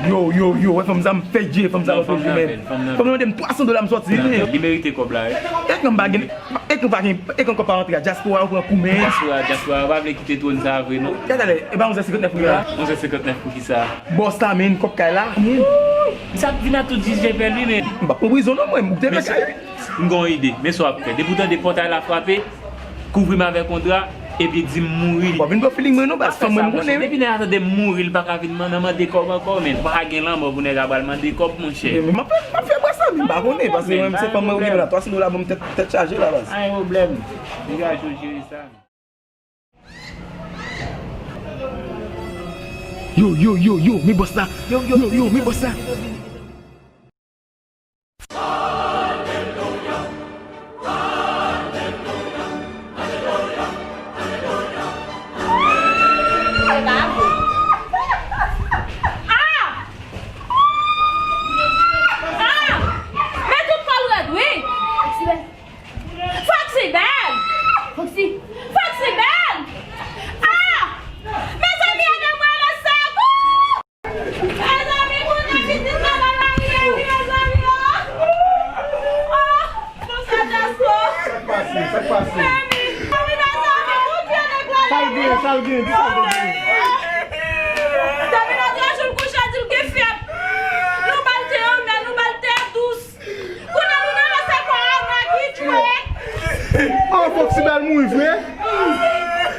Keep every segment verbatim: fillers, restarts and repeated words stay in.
Yo, yo, yo, wè fanm sa m fè dje, fanm sa m fè dje, men. Fanm nan mande m twa san dola m sòti, men. Li merite kòb la, wi. E kan m pa gen, e kan pa gen, e kan kòb pa rantre a dyaspora, yo pran kou, men. Dyaspora, dyaspora, yo pa vle kite twòn sa a vre, non. Gade ale, e pa onz è senkantnèf pou ki la? Onz è senkantnèf pou ki sa? Bòs la, men, kòb kay la, men. Sa vin a tout jije pè li, men. M pa pran prizon, non, mwen, m te fè kay, wi. M gen yon ide, men sa w ap fè. Depi w tande pòtay la frape, kouvri m avèk yon dra, epi di m mouri. W ap vin pran feeling mwen non, baz, fanm mwen m konnen, wi. Depi nèg la tande m mouri, li pa ka vin nan mande kòb ankò, men. Pa gen lanmò pou nèg la pral mande kòb, monchè. Men, men, m ap fè, m ap fè bòs la, men m pa konnen, paske mwen, se fanm mwen okipe la, twa san dola ban m tèt, tèt chaje la, baz. Pa gen pwoblèm. Degaje w jere sa. Yo, yo, yo, yo, men bòs la. Yo, yo, men bòs la. Ah! Ah! Men tout kò l rèd, wi. Foxy bèl! Foxy! Foxy bèl! Ah! Mezanmi, ede mwen nan sekou! Mezanmi, kounye a pitit la nan lari a, wi, mezanmi, oh! Oh! Bon, sa dyaspò! Sa k pase? Sa k pase? Mezanmi, mezanmi, Bondye, nèg la. Sa l gen, sa l gen, di sa l gen. Depi lòt jou l kouche, di l gen fyèv. Nou ba l te anmè, nou ba l te dous. Kounye a nou nan se kwa Ana ki dwe. Oh, Foxy bèl mouri vre?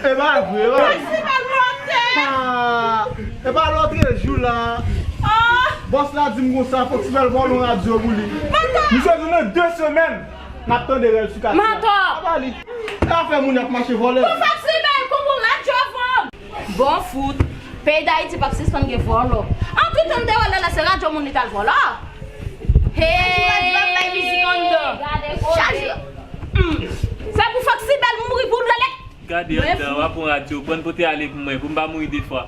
E pa vre, e pa vre. Foxy bèl mouri. Ah, e pa lòt jou la. Oh. Bòs la di m konsa, Foxy bèl vòlè yon radyo pou li. Misye di nan de semèn, n ap tande rèl sou kat la. Mantò. Apa li? Sa fè moun ap mache vòlè. Pou Foxy bèl, pou radyo vòlè. Bon fout, peyi Dayiti p ap sispann gen vòlò. An tou tan de vòlò la, se radyo moun li t al vòlò. Hey! Chaje. Hmm. Se pou Foxy bèl mouri pou lèlè. Gade anndan, w ap pran radyo, pran pote ale pou mwen, pou m pa mouri de fwa.